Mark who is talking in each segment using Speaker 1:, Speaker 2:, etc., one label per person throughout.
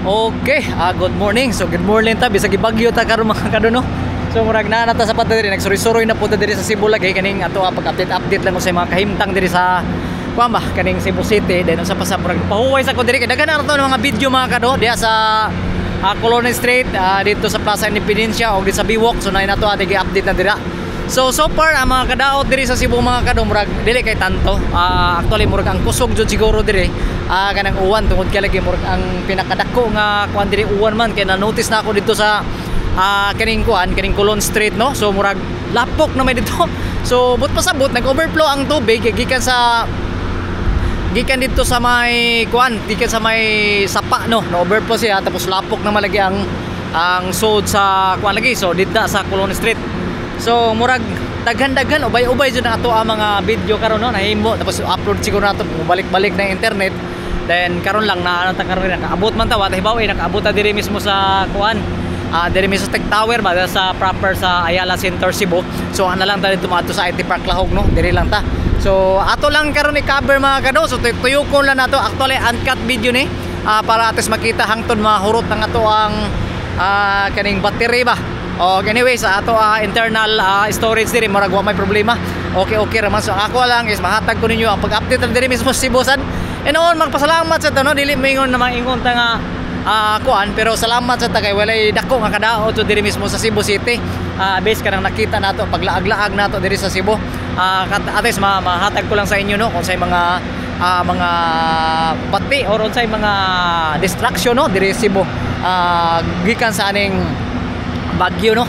Speaker 1: Okay, good morning. So good morning ta, bisag gibagyo ta karon mga kadono. So murag naa na ta sa pata diri, nagsuroy-suroy na po ta diri sa Cebu lagi kaning ato pag-update-update lang ko sa mga kahimtang diri sa kuan ba kaning Cebu City. Then usa pa sa murag pahuway sa ko diri kay daghan na to ng mga video mga kado diha sa Colon Street, dito sa Plaza Independencia og dito sa Biwok. So nay nato ate gi-update na dira. So so far ang mga kadaot diri sa Cebu mga kado murag dili kay tanto. Actually murag ang kusog jud siguro diri kanang uwan tungod kay lagi murag ang pinakadako nga kuan diri uwan man kay na notice na ako dito sa kaning kuan kaning Colon Street no. So murag lapok na may dito. So but pasabot nag-overflow ang tubig kay gikan dito sa may kuan, gikan sa may sapa no, na overflow siya tapos lapok na malagi ang sod sa kuan lagi. So didda sa Colon Street. So murag daghan-daghan ubay-ubay jud ang ato ang mga video karon no nahimo tapos upload siguro nato balik-balik na internet. Then karon lang na ano ta karon nakaabot man ta wa hibaw nakaabot ta diri mismo sa kuan, diri mismo sa Tech Tower ba sa proper sa Ayala Center Cebu. So ana lang ta dito maadto sa IT Park Lahog no, diri lang ta. So ato lang karon i-cover mga kado. So tuyokon lang nato actually uncut video ni para atos makita hangtod mahurot ang ato ang kaning battery ba. O anyway sa ato internal storage diri murag wa may problema. Okay okay ra man. So ako lang is mahatag ko ninyo ang pag-update diri mismo sa Cebu sad. And on magpasalamat sa to no, dili moingon na maingon ta nga kuan pero salamat sa ta kay walay dako nga kadaot so diri mismo sa Cebu City. Base kanang nakita nato paglaag-laag nato diri sa Cebu. At least mahatag ko lang sa inyo no kung sa mga mga bati or unsay mga distraction no diri sa Cebu gikan sa aning bagyo no.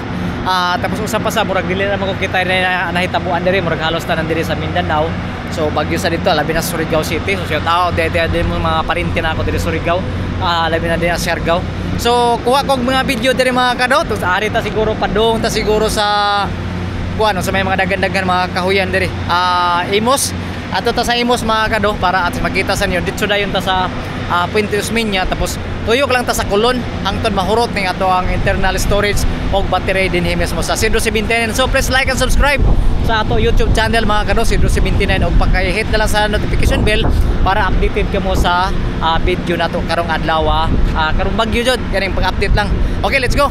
Speaker 1: Tapos usa pa sa murag dili na man ko kita na nahitabuan diri murag halos tanan diri sa Mindanao. So bagyo sa dito labi na sa Surigao City. So shout out dede mo mga parinti na ako diri sa Surigao, labi na din sa Siargao. So kuha kog mga video diri mga kado. Tapos ari ta siguro padung ta siguro sa kuan no, sa may mga daghan-daghan mga kahuyan diri. Imos ato ta sa Imos mga kado para at makita sa inyo dito dayon ta sa Puente Osmeña tapos tuyok lang ta sa Colon hangtod mahurot ning ato ang internal storage og battery dinhi mismo sa Sidro 79. So please like and subscribe sa ato YouTube channel mga kado Sidro 79 og paki-hit na lang sa notification bell para updated kamo sa video nato karong adlaw, karong bagyo jud kaning pag-update lang. Okay, let's go.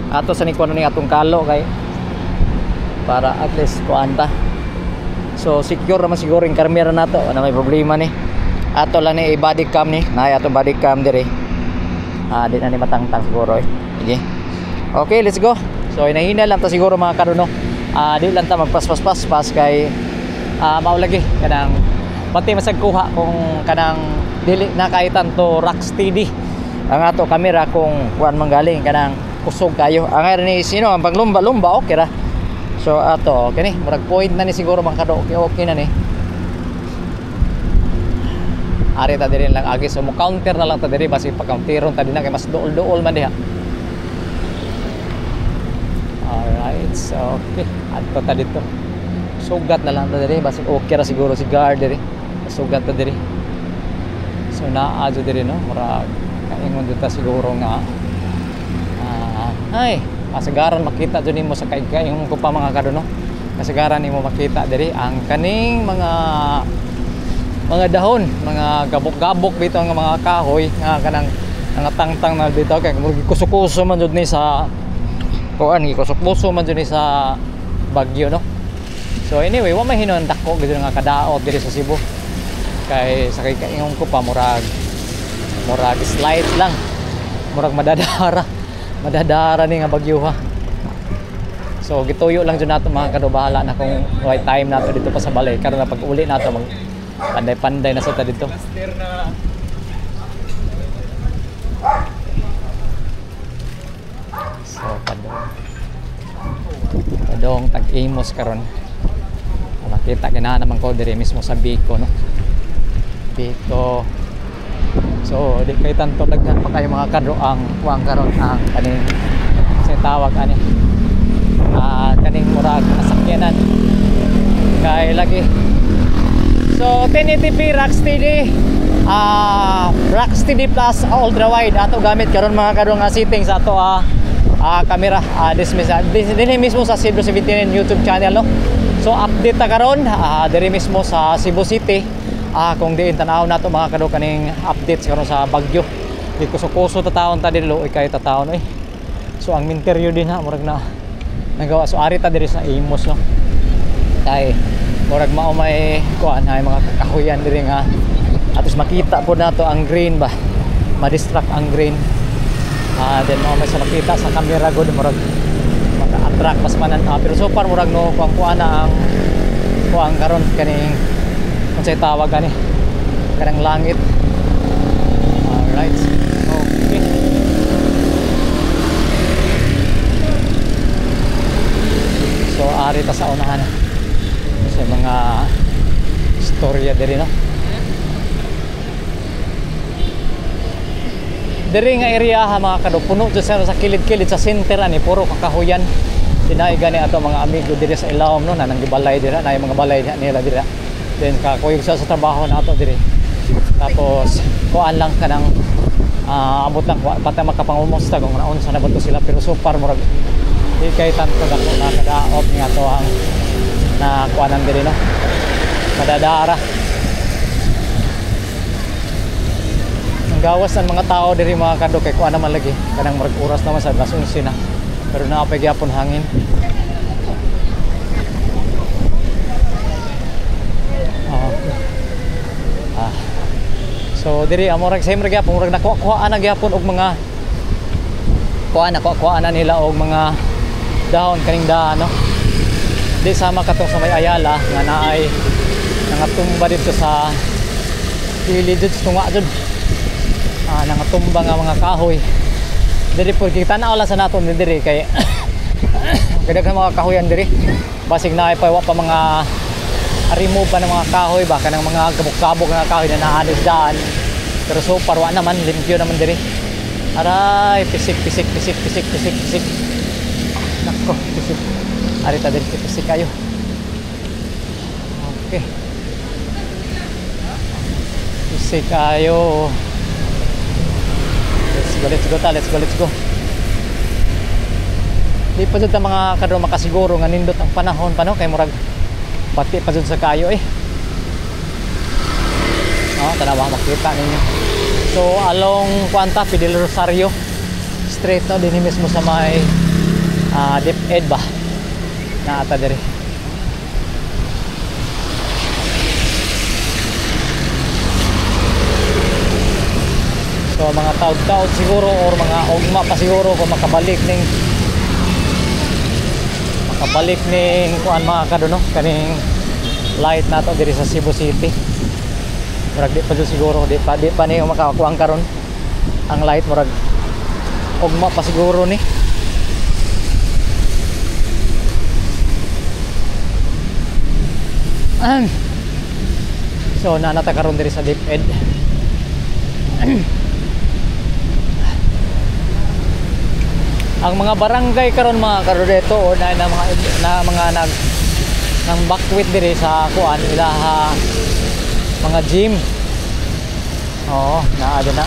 Speaker 1: Ato sa ni kuno ni atong kalo kay para at least kuan ta. So secure naman siguro yung camera nato, wala may problema ni. Ato lang ni i-body cam ni, naay atong body cam diri. Di na ni matangtang siguro eh. Sige. Okay, let's go. So hinahina lang ta siguro mga karuno. Di lang ta magpaspas-paspas kay mao lagi kanang pati masag kuha kung kanang dili na kay tanto rock steady ang ato kamera kung kuan man galing kanang kusog kayo. Ang ngayon ni sino ang paglumba-lumba okay ra. So ato okay ni murag point na ni siguro mga kado, okay okay na ni. Ari ta diri lang agi so mo counter na lang ta diri basi pag-counteron ta dinha kay mas duol-duol man diha. Alright, so okay adto ta dito. Sugat na lang ta diri basi okay ra siguro si guard diri. Sugat ta diri. So naa jud diri no murag kaingon jud ta siguro nga ay kasagaran makita jud nimo sa kaigkaingon ko pa mga kadono. Kasagaran nimo makita diri ang kaning mga dahon, mga gabok-gabok dito ang mga kahoy nga kanang nangatangtang na dito kay murag gikuso-kuso man jud ni sa kuan, gikuso-kuso man jud ni sa bagyo no. So anyway, wa may hinon dako gid nga kadaot diri sa Cebu. Kay sa kaingon ko pa murag murag slight lang. Murag madadara. Madadara ni nga bagyo ha. So gituyo lang jud nato mga kado, bahala na kung way time nato dito pa sa balay karon na pag uli nato mag panday-panday na sa ta dito. So padong padong tag-Imos karon. Makita ganahan naman ko diri mismo sa Bico no. Bico. So di kay tanto daghan pa kayo mga kado ang kuang karon ang kaning sa tawag ani kaning murag sakyanan kay lagi. So 1080p rock steady. Rocksteady Plus ultra wide ato gamit karon mga kado nga setting sa ato camera dinhi mismo sa Cebu 79 YouTube channel, no. So update ta karon diri mismo sa Cebu City, kung diin tan-aw nato mga kado kaning updates karon sa bagyo. Di kuso-kuso ta taon ta diri, luoy kayo ta taon oy. So ang minteryo din ha murag na nagawa. So ari ta diri sa Imus, no. Kay murag mao may kuan hay mga kakahuyan diri nga atos makita po nato ang green ba, ma-distract ang green, then mao may sa makita sa camera gud murag maka-attract mas manan, pero so far murag no kuan kuan na ang kuan karon kaning unsay tawag ani kanang langit. Alright, okay. So ari ta sa unahan sa mga istorya diri, no. Diri nga area ha mga kado, puno jud sa kilid-kilid sa center ani, puro kakahuyan. Dinay gani ato mga amigo diri sa ilawom, no, na nanggibalay dira, na mga balay nila dira. Then kakuyog sa trabaho nato diri. Tapos kuan lang kanang abot lang pati makapangumusta kung naunsa na ba to sila, pero so far murag di kay tanto dako na kadaot nga ato ang na kuanan diri, no. Madadara. Ang gawas ng mga tao diri mga kado kay kuan naman lagi kanang murag oras naman sa alas 11 na, pero naa pa gyapon hangin. Okay. So diri murag same ra gyapon, murag nakuha-kuhaan na gyapon og mga kuan, nakuha-kuhaan na nila og mga dahon kaning daan, no. Di sama katong sa may Ayala nga naay nangatumba dito sa kilid jud, tunga jud. Nangatumba nga mga kahoy. Diri po kita na wala sa nato ni diri kay kadaghan mga kahoyan diri. Basig naay pa wa pa mga remove pa ng mga kahoy ba kanang mga kabuk-kabuk nga kahoy na naanis daan. Pero so far wa naman, limpyo naman diri. Aray, pisik pisik pisik pisik pisik pisik. Nako, pisik. Ari ta diri pisik kayo. Okay. Pisik kayo. Let's go, let's go ta, let's go, let's go. Di pa jud ta mga kadro makasiguro nga nindot ang panahon pa, no, kay murag bati pa jud sa kayo eh. Oh, tanawa makita ninyo. So along Kuanta Fidel Rosario Street, no, dinhi mismo sa may DepEd ba naata diri. So mga taud-taud siguro or mga ugma pa siguro kung makabalik ning kuan mga kado, no, kaning light nato diri sa Cebu City. Murag di pa jud siguro, di pa ni makakuan karon ang light, murag ugma pa siguro ni. So nanata karon diri sa DepEd. Ang mga barangay karon mga karodeto o na mga nag nang bakwit diri sa kuan ilaha mga gym. Oo, naa na.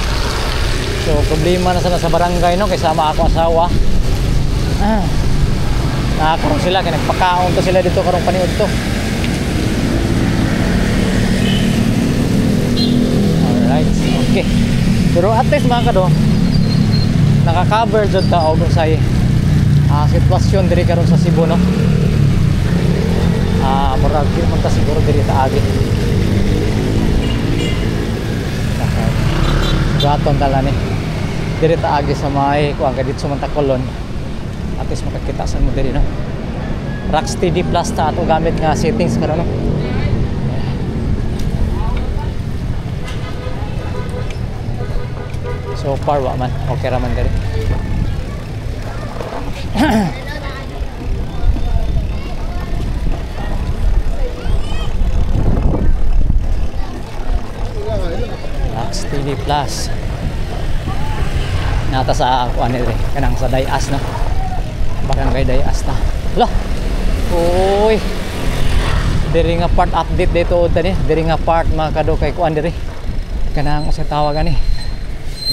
Speaker 1: So problema na sana sa barangay, no, kay sama ako asawa. Nakaroon sila kay nagpakaon to sila dito karong paniud to. Alright, okay. Pero at least mga kado, naka-cover jud ta og unsay sitwasyon diri karon sa Cebu, no. Murag di man ta siguro diri ta agi. Gaton tala ni. Diri ta agi sa may kuan kay didto man ta Colon. At least makakita sa mo diri, no. Rocksteady Plus ta ato gamit nga settings karon, no. So far wa man, okay ra man diri. Rocksteady Plus. Nata sa kuan diri, kanang sa Dayas, no. Barangay Dayas ta. Hala. Uy. Diri nga part update dito tani, diri nga part mga kado kay kuan diri. Kanang unsay tawag ani?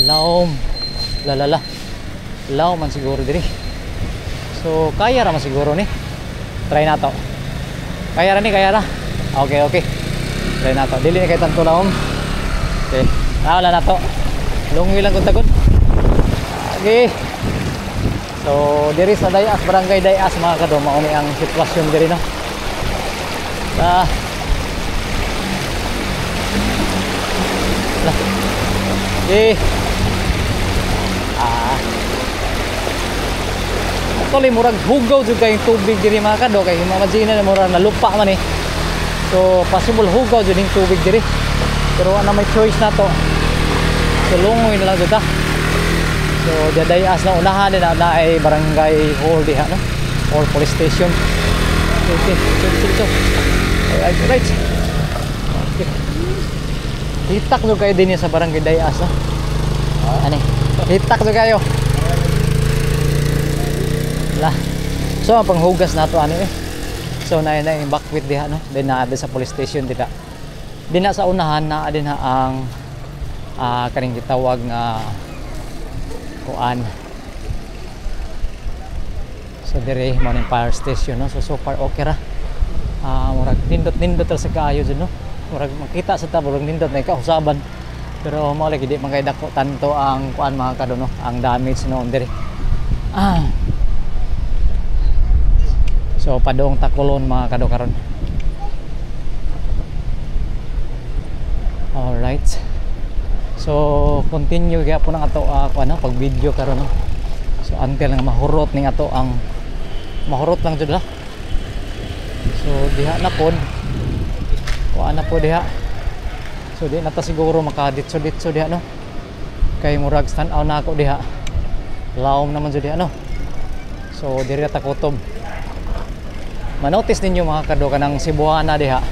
Speaker 1: Laom. Lalala. Laom man siguro diri. So kaya ra man siguro ni. Try na to. Kaya ra ni, kaya ra. Okay, okay. Try na to. Dili ni kay tanto laom. Okay. Wala na to. Lungoy lang kung tagod. Okay. So diri sa Dayas, Barangay Dayas mga kado, mao ni ang sitwasyon diri no. Ah. Okay. Ah. Actually murag hugaw jud kayong tubig diri mga kado kay imagine na murag nalupa man eh. So possible hugaw jud ning tubig diri. Pero ana may choice na to. So lungoy na lang jud ta. So Dayas na unahan din na ay barangay hall diha no, or police station. Okay, so. Alright, right. Okay. Hitak jud kayo din sa barangay Dayas no. Ani. Hitak jud kayo. La. So ang panghugas nato ani eh. So na na yung backwit diha no. Then naa sa police station dira. Dinha sa unahan naa din ha ang kaning gitawag nga kuan. So dire mo ning fire station no. So so far okay ra. Murag nindot-nindot ra sa kaayo jud no. Murag makita sa ta murag nindot na kausaban. Pero mao lagi di man kay dako tanto ang kuan mga kado no, ang damage noon dire. Ah. So padung Tacolon mga kado karon. Alright. So continue gyapon ang ato kuan pag video karon no. So until nga mahurot ning ato ang mahurot lang jud lah. So diha na pod. Kuan na pod diha. So di na ta siguro makaditso-ditso diha no. Kay murag stand out na ako diha. Laom naman jud diha no. So diri ta kutob. Manotice ninyo mga kado kanang Cebuana diha.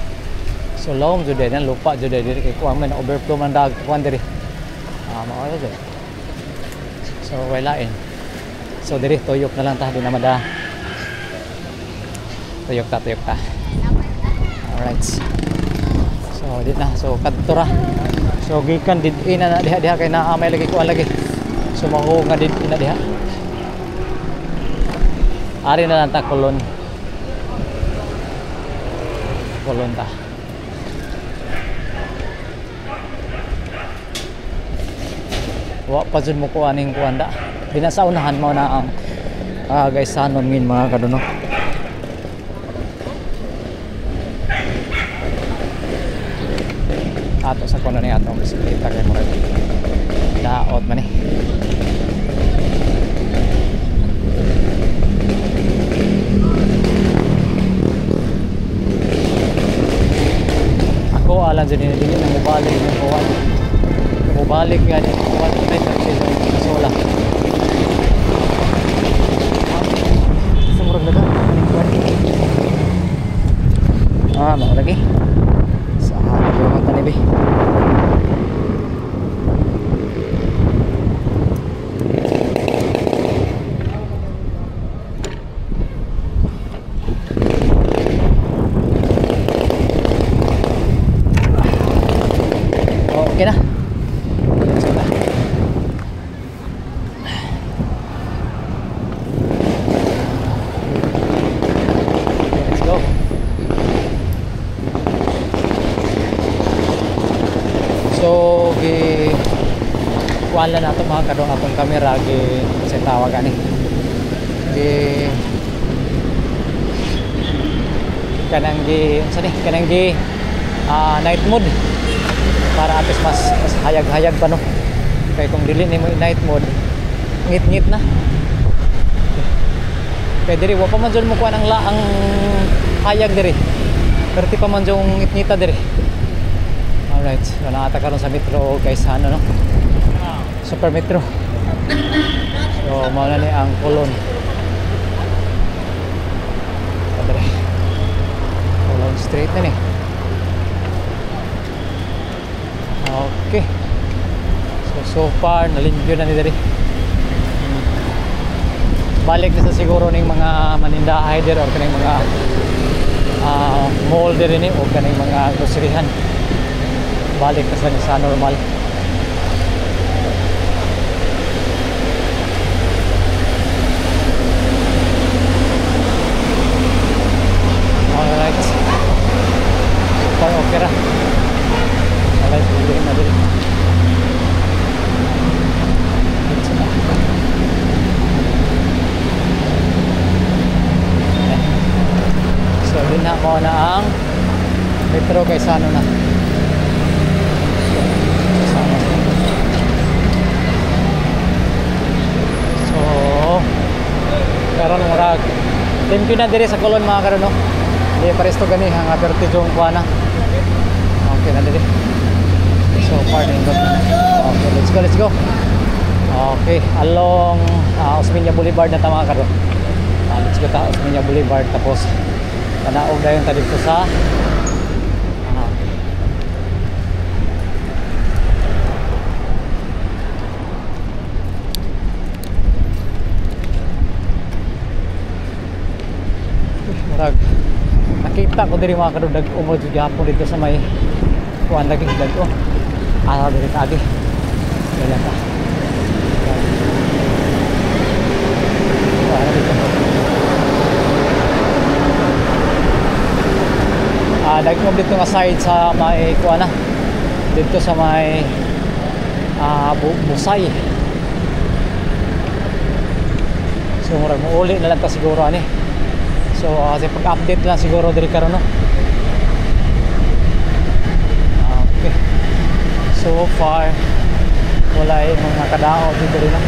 Speaker 1: So laom jud diha, lupa jud diri kay kuan man overflow man dag kuan diri. Mao ra jud. So wala in. So diri tuyok na lang ta, di na mada. Tuyok ta, tuyok ta. Alright. So di na, so kadto ra. So gikan did ina na diha diha kay naa may lagi kuan lagi. So mao nga did ina diha. Ari na lang ta Colon. Colon ta. Wa pa jud mo kuan ning kuan da. Dina sa unahan mao na ang guys sanon ngin mga kaduno. Ato sa kuno ni atong bisikleta kay murag daot man eh. Ako alam jud ni dili na mobalik ng kuan. Mobalik gani kuan ay sa sola. Sumurag na kuan. Mao lagi. Sa yung tanibi. Okay na. Let's go na. Okay, let's go. So, gi kuan lang nato mga kadong atong kamera gi sa tawag ani. Gi kanang gi unsa ni? Kanang gi night mode. Para at least mas hayag-hayag pa no. Kay kung dili nimo night mode, ngit-ngit na. Kay diri wa pa man jud mo kuan ang ang hayag diri. Perti pa man jud ngit-ngita diri. Alright, so naata karon sa metro guys ano no. Super Metro. So mao na ni ang Colon. Padre. Colon Street na ni. Okay. So far nalimpyo na ni diri. Balik na sa siguro ning mga manindahay diri or kaning mga mall diri ni o kaning mga groceryhan. Balik na sa normal. Mao na ang Metro Gaisano na. Gaisano. So, karon murag limpyo na diri sa Colon mga karon, no. Di pares to gani ang vertigo kuha na. Okay na diri. So far nindot na. Okay, let's go, let's go. Okay, along Osmeña Boulevard na ta mga karon. Let's go ta Osmeña Boulevard tapos panaog dayon ta dito sa murag nakita ko diri mga karon dag-o jud gihapon dito sa may kuan lagi dag-o. Ah, diri ta agi. Wala ta. Wala dito. Dag-o dito nga side sa may kuan na. Dito sa may Busay. So murag muuli na lang ta siguro ani. So kasi pag-update lang siguro diri karon, no. Okay. So far wala ay mga kadao dito rin, no.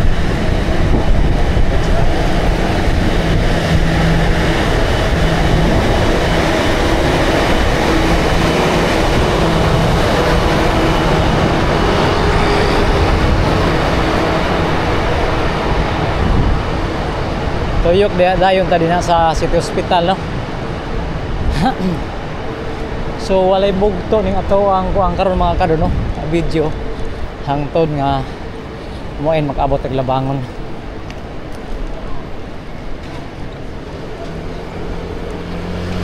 Speaker 1: Tuyok dayon ta din sa City Hospital, no. So walay bugto ning ato ang kuang karon mga karon, no, video hangtod nga moin makaabot og labangon.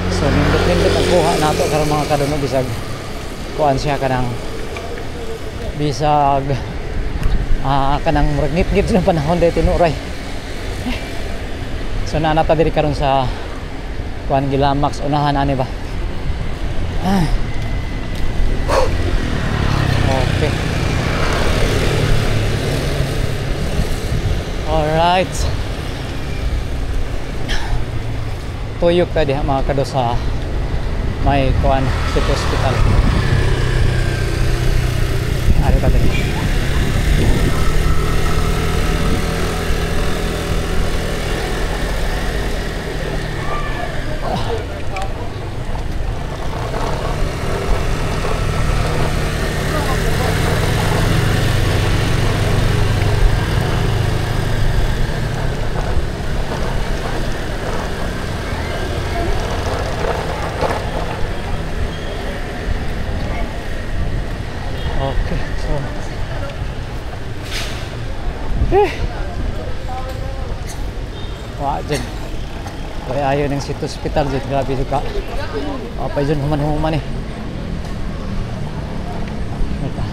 Speaker 1: So nindot-nindot ang kuha nato karon mga karon, no, bisag kuan siya kanang bisag kanang murag ngit-ngit sa panahon dai tinuray. So naa ta diri karon sa kuan Gilamax unahan ani ba. Okay. Alright. Tuyok ta diha mga kado sa may kuan City Hospital. Ari ta diri. Okay, so wa dyan. Kaya ayaw ng City Hospital dyan. Grabe ka. Pa dyan human-human eh. Suka.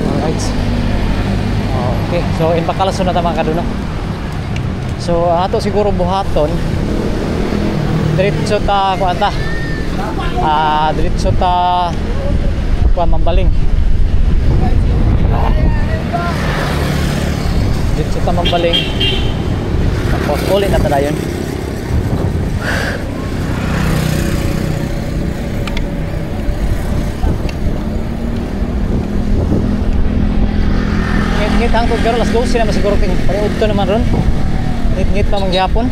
Speaker 1: Alright. Okay, so in Bacalason na ta mga kaduno. So ato siguro buhaton. Diretso ta kuan ta. Diretso ta kuan Mambaling. Diretso ta Mambaling. Tapos uli na ta dayon. Ngit-ngit hangtod karon alas 12 na siguro king pariudto naman ron. Ngit-ngit pa man gihapon.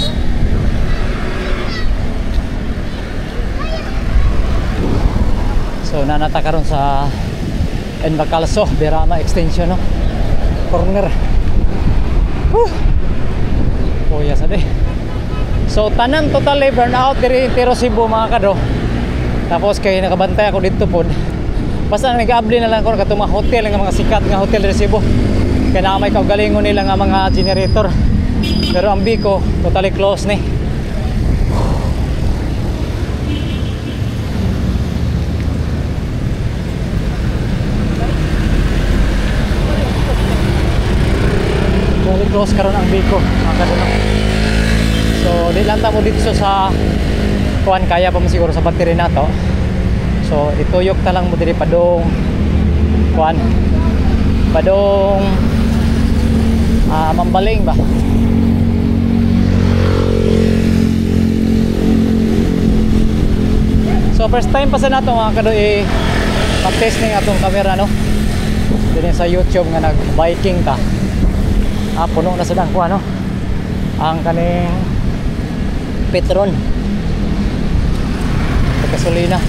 Speaker 1: So nanata karon sa Enbacalso, Berama Extension, no? Corner. Whew. Kuya sa di. So tanan totally burn out diri entero Cebu mga kado. Tapos kay nakabantay ako dito pod. Basta nag-abli na lang ko katong mga hotel nga mga sikat nga hotel diri Cebu. Kay naa may kaugalingon nila nga mga generator. Pero ang Biko totally close ni. Close karon ang Biko mga kaduno. So di lang ta mo dito sa kuan, kaya pa man siguro sa battery nato. So ituyok ta lang mo diri padong kuan, padong Mambaling ba. So first time pa sa nato, mga kadoy, mag-test ning atong camera, no, dinhi sa YouTube nga nag-biking ta. Ah, puno na sa dang kuha, no, ang kaning Petron, gasolina.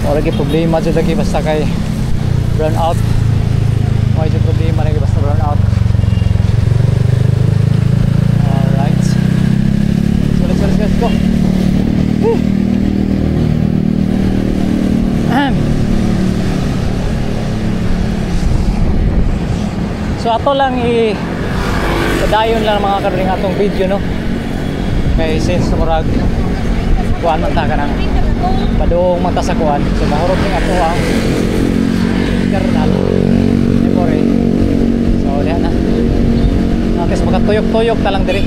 Speaker 1: Wala lagi problema jud lagi basta kay brown out. Wala jud problema lagi basta brown out. Alright, so let's go, let's go, let's go. Whew. Ahem. So ato lang i padayon lang, mga karoling, atong video, no, kay since murag kuan man ta ka nang padung man ta sa kuan, so mahurot ning ato ang internal memory. So diha na. Okay, so makatuyok-tuyok ta lang diri.